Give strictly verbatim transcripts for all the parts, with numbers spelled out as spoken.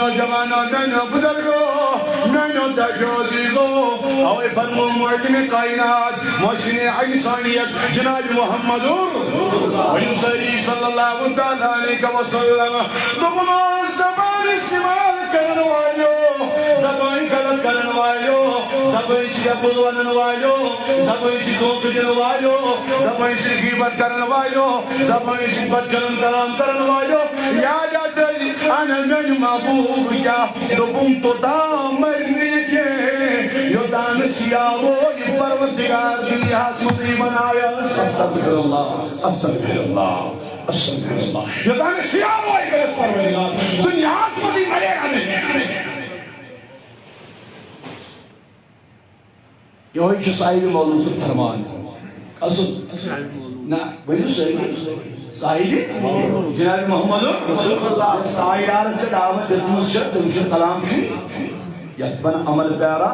جوانو، میانیو بزرگو، میانیو ٹاٹھیو عزیزو، اوے فرمو معلم کائنات، محسن انسانیت جناب محمد عربی صلی اللہ تعالیٰ علیہ وسلم۔ دوٚپمو، زبان استعمال کرن والیو، زبان غلط کرن والیو، زبان چھِ اپُز ونن والیو، زبان چھِ دھوکہٕ دِنہٕ والیو، زبان چھِ غیبت کرن والیو، زبان چھِ بدظلم کلام کرن والیو۔ یاد آ تیٚلہِ، اہن حظ، میانہِ محبوب کیٛاہ دوٚپُم، توٚتام مرِ نہٕ یہِ کینٛہہ، یوٚتام نہٕ سیاوو یہِ پروردگار دُنیاہس منٛزٕے بناوٮ۪س۔ استغفر اللہ، استغفر اللہ، استغفر اللہ۔ یوٚتام نہٕ سیاوو یہِ کٔرِس پروردگار دُنیاہس منٛزٕے مرِ نہٕ۔ یہوے چھُ صاحب مولود سُنٛد فرمان۔ اصل۔ نہ، ؤنِو سٲری۔ صاحب جناب محمد رسول اللہ۔ یۄس تاجدارس ژےٚ دعوت دِژمٕژ چھےٚ، تٔمۍ سُنٛد کلام چھُ، یتھ بن عمل پیارا،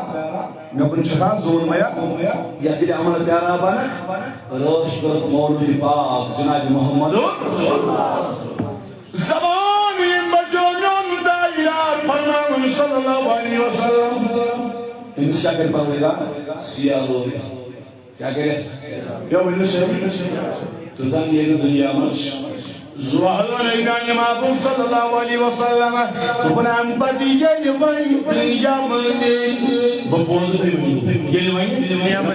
مےٚ کُن چھُکھا زون میا، یتھ ییٚلہِ عمل پیارا بنکھ، رٲچھ کٔرٕتھ مولود پاک جناب محمد۔ زبان ییٚمۍ بچو میون تاجدار فرماوُن صلی اللہ علیہ وسلم۔ أمِس کیٛاہ کَرِ پروردگار؟ سیاہ لوٚگ۔ کیٛاہ کَرٮ۪س؟ مےٚ ؤنِو سٲری۔ توٚتام ییٚلہِ نہٕ دُنیا منٛز زُوہَل وَنَے میٛانہِ محبوب صلی اللہ علیہ وسلم۔ دوٚپُن، اَمہِ پَتہٕ ییٚلہِ وۄنۍ دُنیا منٛز بہٕ بوزٕ تُہۍ ؤنِو۔ ییٚلہِ وۄنۍ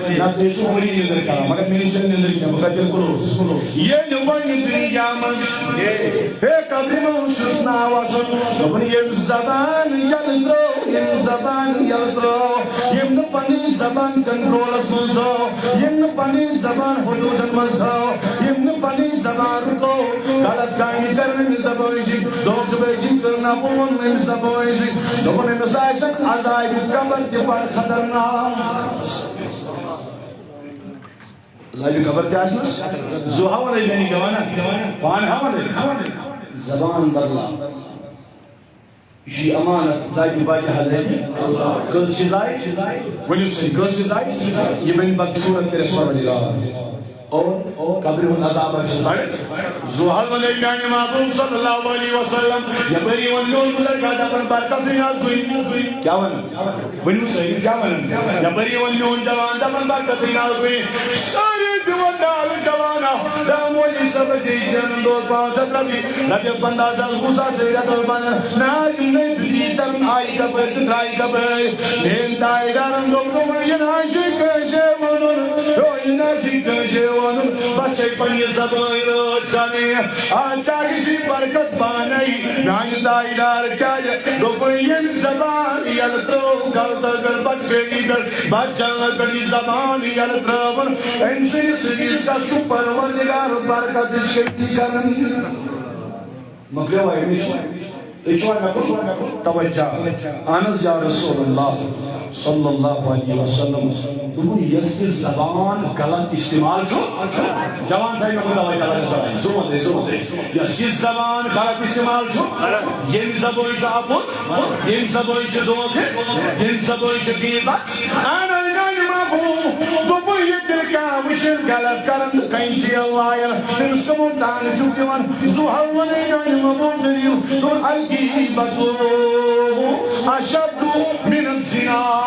نہ تُہۍ ٲسِو عمری نیٚنٛدٕر کَران، مگر مےٚ نِش چھَنہٕ نیٚنٛدٕر کینٛہہ، بہٕ کَتہِ کَرٕ کُلوس؟ ییٚلہِ وۄنۍ دُنیا منٛز ہے قدرِ منٛز چھُس ناو آسُن۔ دوٚپُن، ییٚمۍ زبان یَلہٕ ترٛٲو، ییٚمۍ زبان یَلہٕ ترٛٲو، ییٚمۍ نہٕ پنٕنۍ زبان کنٹرولس منٛز تھٲو، ییٚمۍ نہٕ پنٕنۍ زبان حدوٗدن منٛز تھٲو، ییٚمۍ نہٕ پنٕنۍ زبان رُکٲو، غلط کامہِ کٔر نہٕ أمۍ زبٲنۍ سۭتۍ، دھوکہٕ بٲزی کٔر نہٕ، بہٕ ووٚن نہٕ أمِس زبٲنۍ سۭتۍ۔ دوٚپُن، أمِس آسن عذابِ قبر تہِ بڑٕ خطرناک۔ عذابِ قبر تہِ آسنَس۔ زُو ہاوان ہے میٛانہِ جوانا، پان ہاوان ہے۔ زبان بدلاو۔ یہِ چھُ یہِ امانت، ذاتِ پاکِ حضرتِ۔ کٔژ چھِ ذایہِ؟ ؤنِو سا، کٔژ چھِ ذایہِ؟ یہِ بنہِ بدصوٗرت تیٚلہِ پروردگار۔ اور قبرِ ہُنٛد عذاب آسہِ بڑٕ۔ زُو ہاوان ہے میٛانہِ محبوب صلی اللہ علیہ وسلم۔ یپٲرۍ یِوان میون بُزرگا دپان برکتٕے نہ حظ کُنہِ۔ کیٛاہ وَنان؟ ؤنِو سٲری کیٛاہ وَنان؟ یَپٲرۍ یِوان میون جوان دَپان، "برکتٕے نال کُنہِ۔" سٲری دِوان نال جوانا۔ دامولی صٲبَس چھِ شیرَن دۄہ پانٛژھ ہَتھ رۄپیہِ، رۄپیَس پنٛداہ ساس، وُہ ساس چھِ رٮ۪تَس بَنان۔ نہ، یِم نَے بِجلی تَرَن آیہِ کَپٲرۍ تہٕ درٛایہِ کَپٲرۍ۔ میٛٲنۍ تاجدارَن دوٚپ، دوٚپُن، "یہِ نہ چھِ کٲنٛسے وَنُن، ہیو، یہِ نہ چھِ کٲنٛسے وَنُن، بَس چھے پنٛنہِ زبٲنۍ رٲچھ کَرٕنۍ۔" آ، ژےٚ گژھی برکت پانے۔ میانہِ تاجدار کیٛازِ؟ دوٚپُن، ییٚمۍ زبان یَلہٕ ترٲو، غلطس پٮ۪ٹھ، بدکٲری پٮ۪ٹھ، بدچلنس پٮ۪ٹھ یہِ زبان یَلہٕ ترٲوٕن، أمۍ سٕنٛدِس رِزقس چھُ پروردگار برکتٕچ کٔمی کران۔ مۄکلیو اَمہِ نِش؟ تُہۍ چھِوا مےٚ کُن توجہ؟ اہن حظ، یا رسول اللہ صلی اللہ علیہ وسلم۔ دوٚپُن، یۄس یہِ زبان غلط استعمال چھُ، جوان تھٲیِو مےٚ کُن توجہ، لگس بڑاے، زور دے، زور دے۔ یۄس یہِ زبان غلط استعمال چھُ، ییٚمہِ زبٲنۍ چھُ اَپُز، ییٚمہِ زبٲنۍ چھُ دھوکہٕ، ییٚمہِ زبٲنۍ چھُ غیبت۔ اہن حظ، میانہِ محبوب، دوٚپُن، ییٚتہِ کانٛہہ وٕچھِتھ غلط کران تہٕ کینچی وایان، تٔمِس کَمو تانہٕ چھُکھ دِوان؟ زُو ہاوان ہے میانہِ محبوب دٔلیٖل۔ دوٚپُن، الغیبۃ اشد من الزنا۔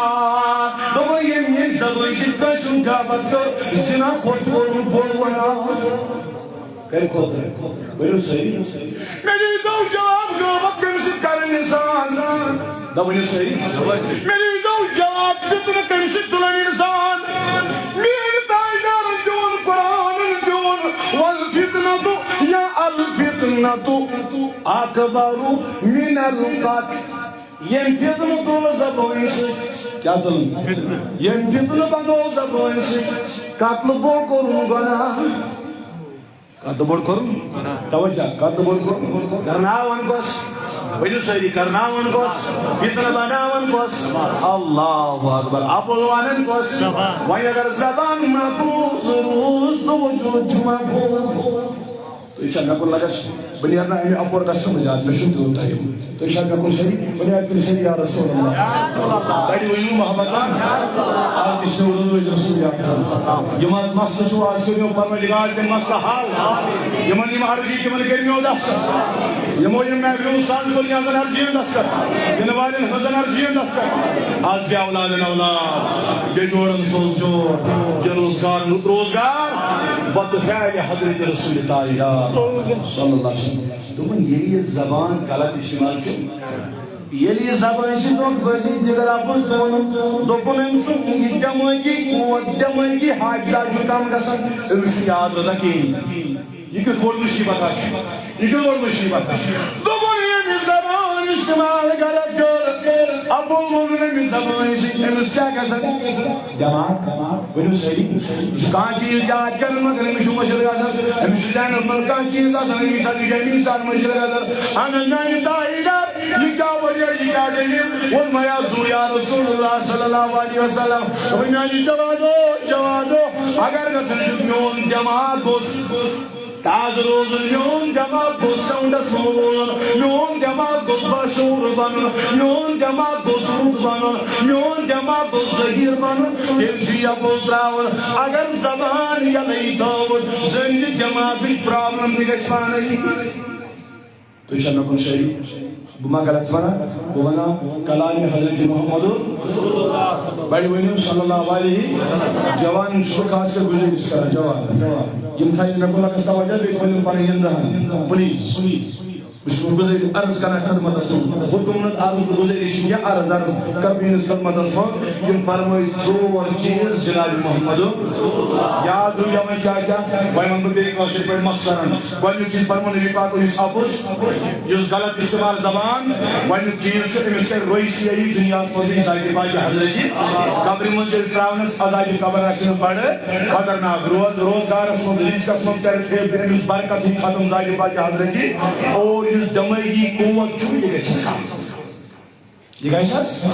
دوٚپُن، ییٚمہِ، ییٚمہِ زبٲنۍ سۭتۍ کٲنٛسہِ ہُنٛد غیبت کٔر، زِنا کھۄتہٕ کوٚرُن بوٚڑ گۄناہ۔ کَمہِ کھۄتہٕ؟ ؤنِو سٲری۔ مےٚ دیٖتو جواب، غیبت کٔمِس سۭتۍ کَرِ اِنسان؟ نہ، ؤنِو سٲری۔ مےٚ دیٖتو جواب، فِتنہٕ کٔمِس سۭتۍ تُلَن اِنسان؟ میٛٲنۍ تاجدارَن دیُن، قرآنَن دیُن، والفتنۃ یا الفتنۃ اکبر من القتل۔ ییٚمۍ فِتنہٕ تُل زبٲنۍ سۭتۍ۔ کیٛاہ تُل؟ ییٚمۍ فِتنہٕ بنوو زبٲنۍ سۭتۍ، قتل بوٚڑ کوٚرُن گۄناہ۔ قتل بوٚڑ کوٚرُن؟ توجہ، قتل بوٚڑ کوٚرُن؟ کرناوان کۄس؟ ؤنِو سٲری، کرناوان کۄس؟ فِتنہٕ بناوان کۄس؟ اللہ اکبر۔ اَپُز وَنان کۄس؟ وۄنۍ اگر زبان محفوظ روٗز تہٕ وجوٗد چھُ محفوظ۔ تُہۍ چھا مےٚ کُن لگس؟ بہٕ نیرٕ نہٕ اَمہِ اَپور گژھنہٕ زیادٕ، مےٚ چھُنہٕ تیوٗت ٹایم۔ تُہۍ چھا مےٚ کُن صحیح؟ بہٕ نیرٕ کُن صحیح، یا رسول اللہ۔ تۄہہِ ؤنِو محبتن، آ، تہِ چھُ وُنہِ رسول اکرم۔ یِم حظ مسلہٕ چھُو، آز کٔرِو پروردگار تِم مسلہٕ حل۔ یِمن یِم عرضی، تِمن کٔرِو دفتر۔ یِمو یِم محفلہِ اُستادَن کوٚر، یِہٕنٛزَن عرضی یِم دستخط، یِنہٕ والٮ۪ن ہٕنٛزَن عرضی یِم دستخط۔ آز بے اولادَن اولاد، بے جوڑَن سوز جوڑ، بے روزگارَن رُت روزگار، بَتہٕ پھیالہِ حضرت رسول تاجدار صلی اللہ علیہ وسلم۔ دوٚپُن، ییٚلہِ یہِ زبان غلط استعمال چھُ، ییٚلہِ یہِ زبان چھِ دۄکھ بٲزی دِگر اَپُز تہِ ووٚنُن، دوٚپُن، أمۍ سُنٛد یہِ دٮ۪مٲغی قوت، دٮ۪مٲغی حافظہ چھُ کم گژھان، أمِس چھُنہٕ یاد روزان کِہیٖنۍ۔ یہِ کیُتھ بوٚڑ مُصیبت آسہِ، یہِ کیُتھ بوٚڑ مُصیبت آسہِ۔ دوٚپُن، ییٚمۍ یہِ زبان استعمال غلط کٔر، اَپُز ووٚنُن، أمِس زبٲنۍ سۭتۍ أمِس کیٛاہ گژھان؟ دٮ۪ماغ، دٮ۪ماغ، ؤنِو سٲری۔ یُس کانٛہہ چیٖز یاد کران، مگر أمِس چھُ مٔشِد گژھان۔ أمِس چھُ ذہنَس منٛز کانٛہہ چیٖز آسان، أمِس چھُ یہِ أمِس چھُ مٔشِد گژھان۔ اَنن میٛانہِ تاجدار، یہِ کیٛاہ وجہ، یہِ کیٛاہ دٔلیٖل؟ ووٚن مےٚ، یا زُو، یا رسول اللہ صلی اللہ علیہ وسلم۔ دوٚپُن، میٛانہِ جوادو، جوادو، اگر نہٕ ژٕ چھُکھ میون دٮ۪ماغ گوٚژھ تازٕ روزُن، میون دٮ۪ماغ گوٚژھ ساوُنٛڈَس منٛز روزُن، میون دٮ۪ماغ گوٚژھ باشعوٗر بَنُن، میون دٮ۪ماغ گوٚژھ رُت بَنُن، میون دٮ۪ماغ گوٚژھ ذہیٖن بَنُن، تیٚلہِ چھُ یہِ اَپُز ترٛاوُن۔ اگر زبان یَلَے تھٲوٕس، زٲنۍ زِ دٮ۪ماغٕچ problem تہِ گژھِ پانَے۔ تُہۍ چھا مےٚ کُن سٲری؟ بہٕ ما غلط وَنان؟ بہٕ وَنان کلامِ حضرت محمد۔ بڑِ ؤنِو صلی اللہ علیہ۔ جوان چھُس بہٕ خاص کر گُزٲرِش کران، جوان، جوان۔ یِم تھاوِ مےٚ کُن لگس توجہ، بیٚیہِ کھولِو پنٕنۍ یِم دہن، please۔ بہٕ چھُس وۄنۍ گُزٲرِش عرض کران خدمتس منٛز، حُکم نہٕ عرض تہٕ گُزٲرِش چھِ یہِ عرض، عرض کر میٲنِس خدمتس منٛز۔ یِم فرمٲے ژور چیٖز جناب محمد۔ یاد روٗدیا وۄنۍ کیٛاہ کیٛاہ؟ وۄنۍ وَنہٕ بہٕ بیٚیہِ کٲشِر پٲٹھۍ مۄخصرن۔ گۄڈٕنیُک چیٖز فرموو نبی پاکو، یُس اَپُز، یُس غلط استعمال زبان، گۄڈٕنیُک چیٖز چھُ أمِس کَرِ رویہِ سیٲہی دُنیاہَس منٛزٕے ذاتِ پاکہِ حضرتی۔ قبرِ منٛز ییٚلہِ ترٛاونَس عذابِ قبر آسہِ نہٕ بَڑٕ خطرناک۔ روز-، روزگارَس منٛز، رِزقَس منٛز کَرِ أمِس برکتٕے ختم ذاتِ پاکہِ حضرتی۔ اور یُس دٮ۪مٲغی قوت چھُ، یہِ گژھِ کم۔ یہِ گژھِ حظ؟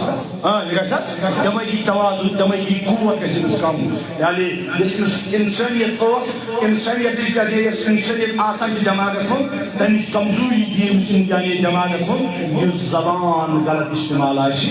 آ، یہِ گژھِ حظ؟ دٮ۪مٲغی توازُن، دٮ۪مٲغی قوت گژھِ أمِس کم۔ یعنی یُس أمِس اِنسٲنیت ٲس، اِنسٲنیتٕچ یۄس اِنسٲنیت آسان چھِ دٮ۪ماغَس منٛز، تَمِچ کمزوری دِیہِ أمِس، یعنی دٮ۪ماغَس منٛز، یُس زبان غلط استعمال آسہِ۔